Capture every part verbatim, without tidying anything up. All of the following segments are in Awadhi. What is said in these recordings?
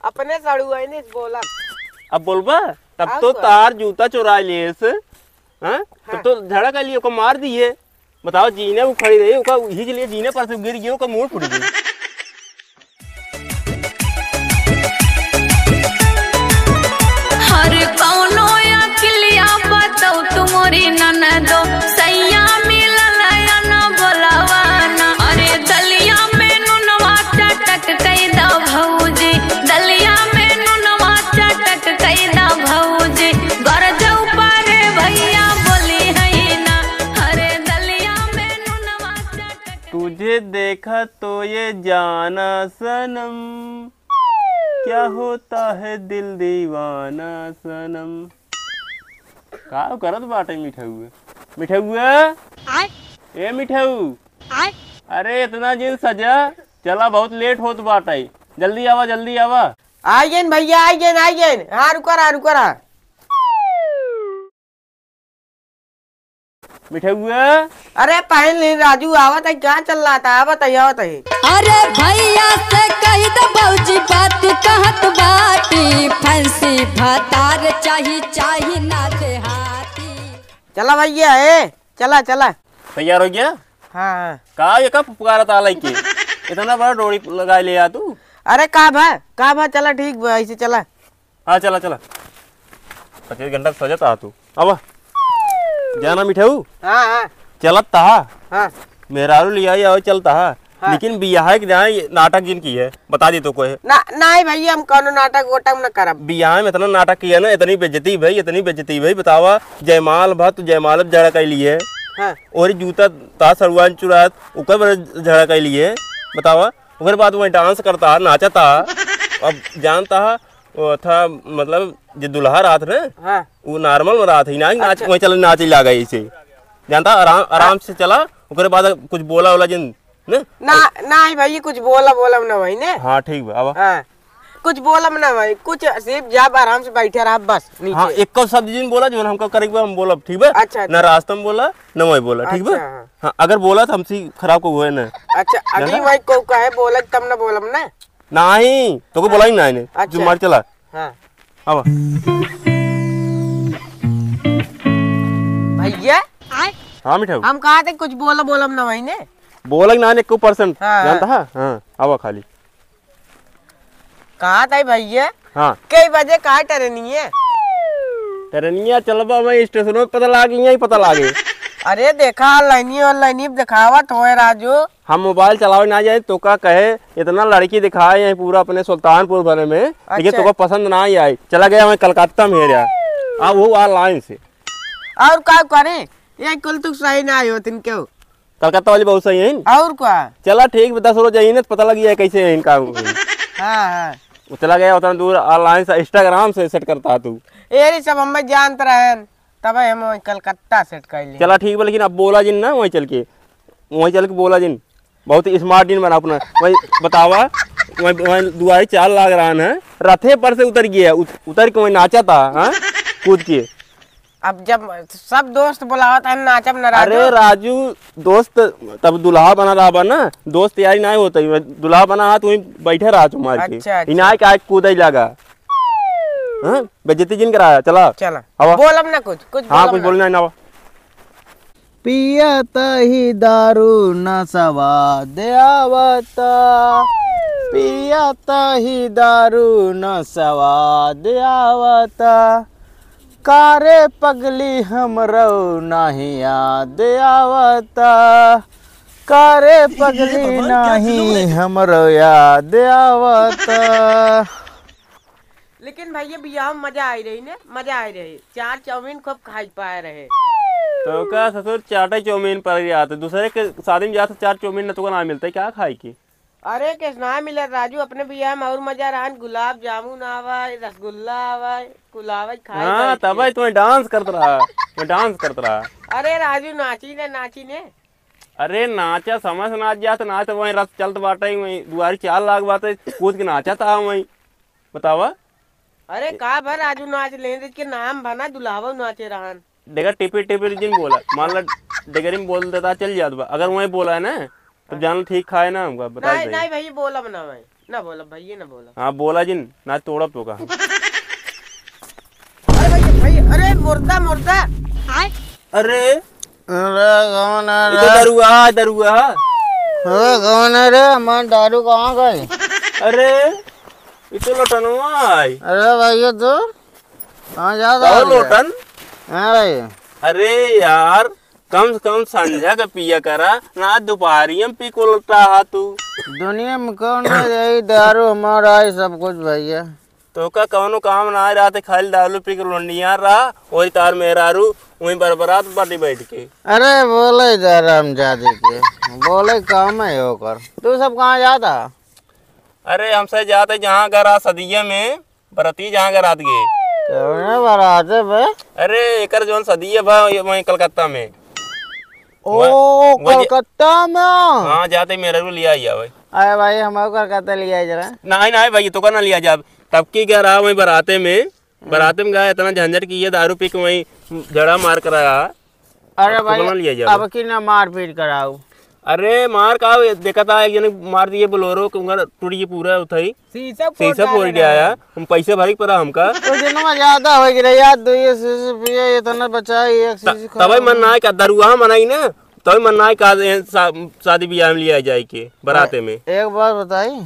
अपने सड़ुआइनिस बोला। अब बोलबा? तब और तो का? तार जूता चुराइ लेस, हाँ? तब हाँ। तो झगड़ा कइ लिए, ओका मार दिए। बतावा, जीने उ खड़ी रही, ओका इही के लिए जीने पर से गिर गयो, ओका मूड़ फूट गई। हर कौनो अकिलिया बताओ तू मोरी ननदो, सैया मिलल अन बोलावा ना। अरे दलिया में नुनवा चटक कई दा भौजी, दलिया में नुनवा चटक कई दा भौजी, गरजऊ पारे भैया बोली है ना। अरे दलिया में नुनवा चटक तुझे देखा तो ये जाना सनम, क्या होता है दिल दीवाना सनम। का करत बाटे मिठउआ? मिठउआ? आय? ए मिठऊ? आय? अरे इतना जिन सजा, चला बहुत लेट होत बाटे, जल्दी आवा, जल्दी आवा। आइ गइन भैया, आइ गइन, आइ गइन। हाँ, रुका रहा, रुका रहा। मिठउआ। अरे पहन ले राजू, आवत है, क्या चल रहा था? आवत है, आवत है। अरे भैया से कहि द भौजी बात कहत बाटी, फैंसी भतार चाही, चाही ना देहाती। चला भैया, ए, चला, चला। तैयार होइ गया? हाँ, हाँ। का ये का पुकारत आ लइके? इतना बड़ा डोरी लगाइ ले आ तू। अरे का भा, का भा, चला ठीक बा, ऐसे चला। हाँ, चला, चला। पच्चीस घंटा सजत आ तू। अब जाना मिठऊ। हाँ, हाँ। चलत तहा। हाँ। मेहरारू लियाई आवे चलत हा। हाँ। लेकिन बियाह के जाए नाटक जिन किहे, बता दी तो कोई। ना, नाहीं भैया, हम कौनो नाटक वोटक न करब। बियाह में इतना नाटक किहे ना, इतनी बेइज्जती भई, इतनी बेइज्जती भई, बतावा, जयमाल भा तू जयमाल झगड़ा कइ लिए। हाँ। और जूता ता सड़ुआइन चुरात, ओकर बर झगड़ा कइ लिए, बतावा। ओकर बाद वहीं डांस करत हा, नाचत हा। अब जानत हा, वो था, मतलब, जे दुल्हा रहत ना, हाँ। वो normal में रहत है, ना नाच, अच्छा। वहीं चल नाच लागे ऐसे। जानत हा, आराम, आराम से चला, ओकरे बाद कुछ बोला ओला जिन, ने? ना, नाहीं भैया, कुछ बोला, बोला ना भाई ने। हाँ, ठीक बा, आवा। हाँ। कुछ बोलब ना भाई, कुछ सिर्फ जब आराम से बैठे रहा बस नीचे। हाँ, एको शब्द जिन बोला, जौन हमका करे के बा, हम बोलब, ठीक बा? अच्छा, अच्छा। ना रास्ता में बोला, ना वहीं बोला, ठीक बा? अच्छा, हाँ। हाँ, अगर बोला तो हमसे खराब को हुए ना। अच्छा, अगली बार को कहे बोला तब ना बोलब ना। नाहीं, तोको बोला ही ना इन्हें। अच्छा। जो मार चला। हाँ। आवा। भैया। हाँ, मिठाऊ। हम कहा थे कुछ बोला, बोलब ना भाई ने। बोला ही ना, एको percent। हाँ, जानत हा? हाँ। हाँ, आवा खाली। कहा था भैया? हाँ। कई बजे कहा ट्रेनिया? ट्रेनिया चलबा, वहीं स्टेशनों पे पता लागी, यहीं पता लागे। अरे देखा, online, online देखावत होए राजू। हम मोबाइल चलावे ना जाए, तो का कहे, इतना लड़की दिखाए यहीं पूरा अपने सुल्तानपुर भरे में, लेकिन अच्छा। तोका पसंद ना ही आई, चला गया वहीं कलकत्ता में हेरा। आ, वो online से। और का करे, ये कुल तू सही ना आयो तिनके। कलकत्ता वाली बहुत सही है। और का? चला ठीक बा, दस रोज यही ना, पता लगी है कैसे है इनका। हाँ, हाँ। वो चला गया उतना दूर, online से, Instagram से set करता तू। ये सब हम जानत रहन, तब हम वहीं कलकत्ता set कर लिए। चला ठीक बा, लेकिन अब बोला जिन ना वहीं चल के, वहीं चल के बोला जिन। बहुत ही smart जिन बना अपना। वहीं बतावा, वहीं, वहीं दुआरी चाल लाग रहा है, रथे पर से उतर गया, उत-, उतर के वहीं नाचा था, हाँ? कूद के। अब जब सब दोस्त बुलावत है, नाचब न राजू। अरे राजू, दोस्त तब दुल्हा बना रहा बा ना, दोस्त यारी ना होता, दुल्हा बना हा, तू वहीं बैठे रहा, तू मार के। अच्छा, अच्छा। इनाय का कूदे लगा। हाँ? बेइज्जती जिन कराया, चला। चला। हवा। बोलब ना कुछ, कुछ हाँ, बोलब कुछ ना। बोलना है ना। पियत ही दारू नसवा देवता, पियत ही दारू नसवा देवता, कारे पगली हमरो नाही याद आवता, कारे पगली नाही हमरो याद आवता। लेकिन भैया, बियाह में मजा आई रही ने, मजा आई रही। चार चाउमीन खूब खाई पाए रहे। तो का ससुर, चाटे चाउमीन पर जात, दूसरे के शादी में जात, चार चाउमीन न तो ना मिलते, क्या खाए की? अरे, कैसे ना मिले राजू, अपने बियाह में और मजा रहन, गुलाब जामुन आवे, रसगुल्ला आवे, कुल आवे, खाए हाँ, बैठ के। तबे तुम्हें डांस करत रहा, मैं डांस करत रहा। अरे राजू, नाची ने, नाची ने। अरे नाचा, समय से नाच जात, नाच वहीं रस चलत बाटे, वहीं दुआरी चाल लाग बाटे, कूद के नाचा था वहीं। बतावा। अरे का भा राजू, नाच लेन के नाम बना, दुल्हावा नाचे रहन। डेगर टिपिर टिपिर जिन बोला, मान ला डेगरी में बोल देता, चल जात बा। अगर वहीं बोला है ना, तो हाँ। जान ठीक खाए ना हमका, बता नहीं, दे। नहीं भाई, बोलब ना भाई। ना बोला भैया, ना बोला। हाँ, बोला जिन, ना तोड़ब तोका। अरे भैया, भैया, अरे मुर्दा, मुर्दा। अरे, अरे कौन है ये तो रे? दरुआ, दरुआ। अरे कौन है रे? हमार दारू कहाँ गई? अरे, ये तो लटनवा है। अरे भैया तू कहाँ जाता कौन है? लोटन? हाँ भाई। अरे यार, कम से कम संझा के पिया करा, ना दुपहरिया में पी को लौटा हा तू। दुनिया में कौन है यही दारू हमारा है सब कुछ भैया। तोका कौनो काम ना आए, रात खाली दारू पी के लोंडिया रहा, वही तार मेहरारू वहीं बरबरात बाटी बैठ के। अरे बोले जा राम जादे के, बोले काम है ओकर। तू सब कहाँ जाता? अरे हमसे जाते जहाँ घर आ सदिया में, बरती जहाँ के रात गए। कौने बराते बे? अरे, एकर जौन सदिया बा, ये वहीं कलकत्ता में। ओ, वह, वह जे कलकत्ता में? हाँ, जाते मेहरारू लिया ही आवे। अरे भाई, हमको कलकत्ता लिया ही जरा। नहीं, नहीं भाई, तोका ना लिया जाब। तब की क्या रहा वहीं बराते में? हम्म। बराते में गया, इतना झंझट की ये दारू पी के वहीं झड़ा मार कर आया। अरे अब भाई, कौन लिया जावे? अब की ना मारपीट कराऊ। अरे मार का हो, देखा था एक जने मार दिए बोलेरो के, उनका टूट गई पूरा उठाई। शीशा फोड़ शीशा फोड़ डाले गया रहे। यार, हम पैसे भरे के पड़ा हमका। तो दिनवा ज्यादा हो गई रे यार, दो ये शीशे पिए, इतना बचा है, एक त-, शीशे तबे खराब मन हो ना है का दरुआ मन आई ना, तबे मन ना है का ए, शा-, शादी ब्याह में लिया जाए के बराते में। एक बात बताई,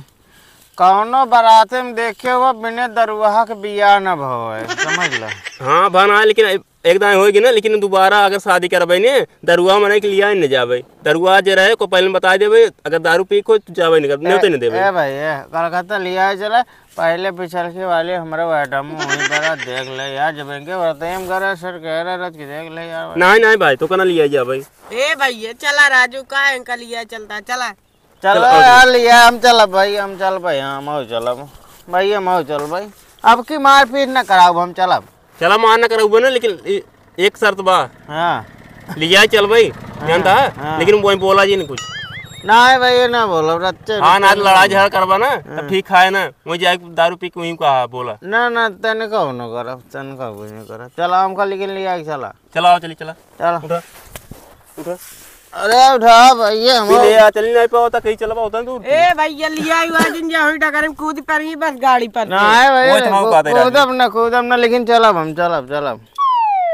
कौनो बराते में देखे हुआ बिना दरुआ के बियाह न भवे, समझ ला। हाँ, भा ना, लेकिन एक दाएं होएगी ना, लेकिन दोबारा अगर शादी करबे ने, दरुआ मने के लिया ही न जाबे। दरुआ जे रहे को पहले बता देबे, अगर दारू पी को तो जाबे नहीं कर, न्योते नहीं देबे। ए भाई, ए, कलकत्ता लिया ही चला, पहले पिछल के वाले हमरा वैडम वहीं पर देख ले यार, जब इनके बराते में करे सर कह रहे रथ की देख ले यार। नहीं, नहीं भाई, तो कना लिया ही जाबे। ए भाई, ये चला राजू का इनका लिया चलता, चला। चलो चलो, आओ यार, जी। लिया, हम चलब भाई, हम चलब भाई, हाँ, हम चलब भाई, हम चलब भाई। अब की मारपीट न कराओ, हम चलब। चला, मार न कराओ ना, लेकिन ए-, एक शर्त बा। हाँ। लिया चल भाई, हाँ, जानता है? हाँ। लेकिन वही बोला जी नहीं कुछ। ना है भाई, ये ना बोलो, रच्चे हाँ, ना रच्चे लड़ाई नहीं। झगड़ा करबा ना, तो हाँ। ठीक है ना, वही जाए दारू पी के वहीं का बोला। ना, ना, तने कहू न करब, तने कहू कुछ नहीं करब। चला, हमका लेकिन लिया के चला। चला, आओ, चली, चला। चला। उठा, उठा। अरे उठा भैया, हम पी ले आ, चली नहीं पाओ, तो कहीं चला पाओ, उतना दूर। ए भैया, लिया ही हुआ जिन जा हुई डगर में कूद पड़ी बस गाड़ी पर से। ना है भैया, वो तो हम कू-, कूदब ना, कूदब ना, लेकिन चलब हम, चलब, चलब।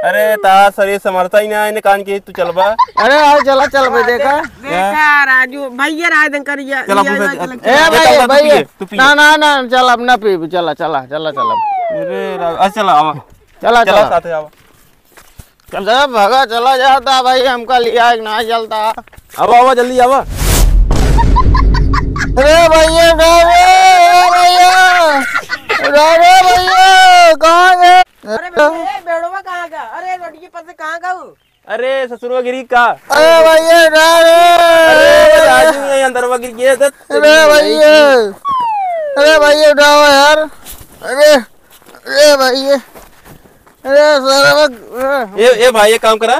अरे, ता शरीर समरता ही ना, इन्हें कान के तू चलबा। अरे, आओ, चला, चल भाई, देखा। देखा, राजू, भैया, राय दन करिया, चला, लिया, पूछा, लिया, चला। ए, ए, भाई, चला, तू भाई, पिए, तू पिए। ना, ना, ना, चल, अब ना पीबू, चला, चला, चला, चला। अरे, रा-, अच्छा, चला, आवा। चला, चला, चला। साथे आवा। चल भगा चला जाता भाई, हमका लिया एक ना चलता। आवा, आवा, जल्दी आवा। अरे भैया, उठाओ रे, अरे भैया, उठाओ रे भैया, कहाँ गए? अरे भैया, ए, बेड़वा कहाँ का? अरे रोडिये पर से कहाँ का हूँ? अरे ससुरवा गिरी का? अरे भैया, उठाओ रे। अरे राजू, ये अंदरवा गिर गया था। अरे भैया, अरे भैया, उठाओ यार। अरे, अरे भैया। अरे साला, ए, ए भाई, एक काम करा,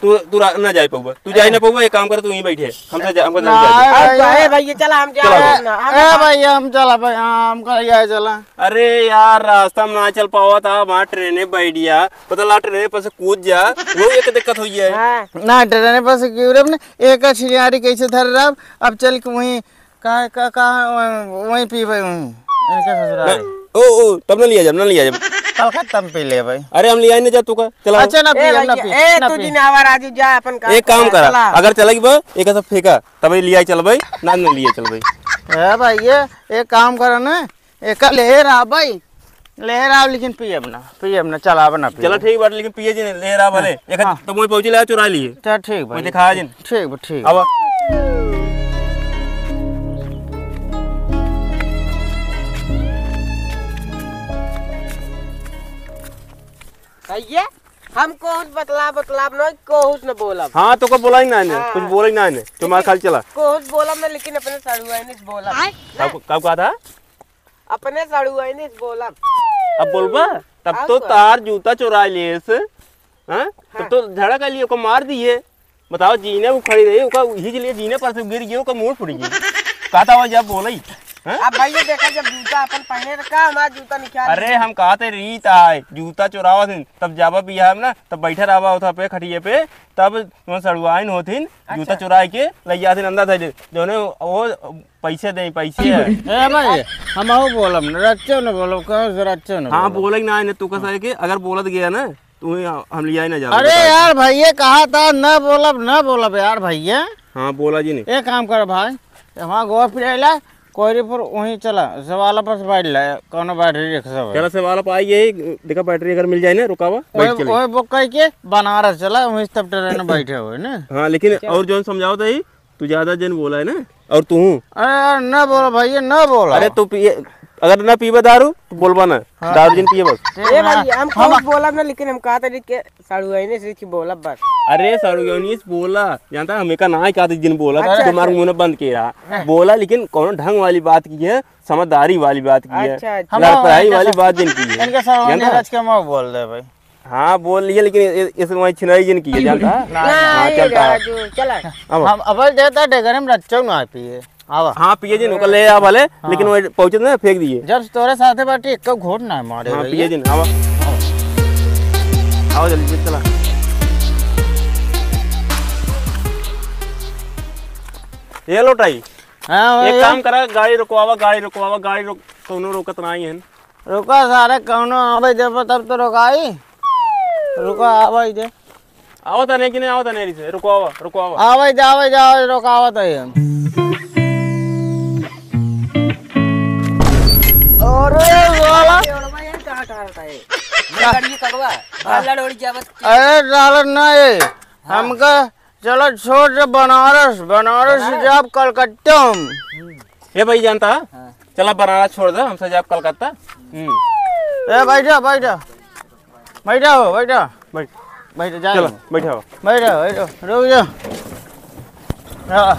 तू, तू रा-, ना जाए पउबा, तू जाए ना पउबा, एक काम करा, तू यहीं बैठे, हमसे जा, हमको ना ना जाए। भाई। अब भाई, भैया, चला, हम जा चला। रहे हैं ना, हम ए भैया, हम चला भाई, हाँ, हमका लिया चला। अरे यार, रास्ता में ना चल पावा था, वहाँ ट्रेने बैठ जा, पता ला ट्रेने पर से कूद जा, वो एक दिक्कत हुई है। हाँ। ना, ट्रेने पर से क्यों रे, अपने एक छिनारी कैसे धर रहा, अब चल के वहीं का, का, का, वहीं, वहीं पीबे, वहीं। इनके ससुराल। ना, ओ, ओ, तब ना लिया जब, ना लिया जब। कलकत्ता में पी ले भाई। अरे, हम लिया ही ना जा तू का, चला। अच्छा, ना ए पी, हम ना भैया, पी, ए, ना तू पी। जिन आवा राजू, जा अपन काम एक काम कर, करा, चला। अगर चलेगी बा, एक ऐसा फेंका, तब ये लिया चल भाई, ना, ना लिया चल भाई। ए भाई, ये एक काम करा ना, एक ले रहा भाई, ले रहा, लेकिन पियब ना, पियब ना, चलाब ना पियब। चला ठीक बात, लेकिन पिए जी नहीं, ले रहा भले। हाँ, एक हाँ। तो मुझे पहुँची ले चुरा लिए। चल ठीक भाई। मुझे दिखा जिन। ठीक बा, ठीक। अब भैया, हम कोहुस बतला, बतलाब न, कोहुस न बोलब। हाँ, तो को बोला ही ना ने, हाँ। कुछ बोला ही ना ने। तुम्हारा लेकिन खाली चला। कोहुस बोलब न, लेकिन अपने सड़ुआइन से बोलब। आय। ना? कब, कब कहा था? अपने सड़ुआइन से बोलब। अब बोलबा? तब और तो का? तार जूता चुरा लेस, हाँ? तब हाँ। तो झगड़ा कर लिए, ओको मार दिए। बताओ, जीने वो खड़ी रही, ओका उही के लिए जीने पर से गिर गई, ओका मुड़ फूट गई। कहता हुआ जब बोलई। हैं? अब भैया देखा, जब जूता अपन पहने तो का हमार जूता निकाल अरे, लिए? हम कहते रीत आए, जूता चोरावत हिन, तब जाबा बियाह में ना, तब बैठे रहबा उठा पे खटिए पे, तब तुम सड़ुआइन होथिन, जूता अच्छा। चुराए के लइया थिन अंदर धइले, जौने वो पैसे दे, पैसे है। ए भाई, हम आऊ बोलब न, रच्चो न बोलब, कहो से रच्चो न हाँ, बोलब। बोले ना, इन्हें तू कसा है कि अगर बोलत गया ना, तू ही हम लिया ही ना जाओ, अरे बता दे। यार भैया, कहा था न बोलब, न बोलब यार भैया। हाँ, बोला जी नहीं। एक काम कर भाई, वहाँ गोवा पिराइला, कोयरीपुर वहीं चला, सवाला पर से बैठ ले, कौनो बैटरी रिक्शा हो। चला, सवाला पर आई यही, देखा बैटरी अगर मिल जाए ना, रुकावा, बैठ ओए, चले। ओए बुक करके बनारस चला, वहीं सब ट्रेन में बैठे हुए ना। हाँ, लेकिन चल। और जौन समझाओ तो ही, तू ज्यादा जन बोला है ना, और तू हूँ। अरे यार, ना बोला भैया, ना बोला। अरे तू पिए, अगर ना पीबे दारू, तो बोलबा ना, हाँ। दारू जिन पिए बस। ठीक ए है। भाई, हम हम कुछ बोलब ना, लेकिन हम कहते नहीं कि साड़ू आईने से कि बोलब बस। अरे साड़ू आईने से बोला, जानता है, हम एका ना ही कहते जिन बोला, अच्छा, तुम्हारे अच्छा। मुंह ने बंद के रहा। हाँ। बोला, लेकिन कौनो ढंग वाली बात की है, समझदारी वाली बात की है, अच्छा, अच्छा। लड़पड़ाई इनके वाली सा-, बात जिन की है। इनके सामने जानता है? रच के मत बोल दे भाई। हाँ, बोल लिए, लेकिन ए-, ए-, इस वहीं छिनाई जिन की है, जानता है? ना, ना। हाँ, ना, ये चलता है। राजू, चला। अब हम अब देता डेगरे में रच्चो ना पिए। आवा। हाँ, पिए जिन, ओकर ले आ भले, हाँ। लेकिन वो पहुँचे ना, फेंक दिए। जब तोरे साथे बाटी, एक घूट ना मारे हाँ, भैया। पिए जिन, आवा। आवा जल्दी, चला। ये लोटाई। हाँ, एक भैया। काम करा, गाड़ी रुकवावा, गाड़ी रुकवावा, गाड़ी रुक, कौनो रोकत ना आई है। रुका सारे, कौनो आवे दे पर तब तो रुकाई। रुका, आवे दे। आवत है नहीं कि नहीं आवत है नहीं से? रुकवावा, रुकवावा। आवे दे, आवे दे, आवे दे, रुकावत है हम। अरे साला। ये ओलवा यार कहाँ कहाँ रहता है? मैं गाड़ी कगवा, भाला डोरी जावत। अरे साला ना ये, हाँ। हमका चला छोड़ दे बनारस, बनारस से बनारस? जाब कलकत्ता हम। हम्म। ए भाई जानता है? हाँ। चला बनारस छोड़ दे, हमसे जाब कलकत्ता। हम्म। ए बैठा, बैठा। बैठा हो, बैठा। बैठ। बैठ, जा चला, रहे। बैठा हो। बैठा, बैठा, रुक जा। हाँ।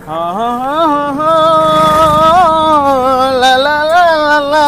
हाँ, हाँ, हाँ, हाँ, हाँ, ला, ला, ला, ला, ला।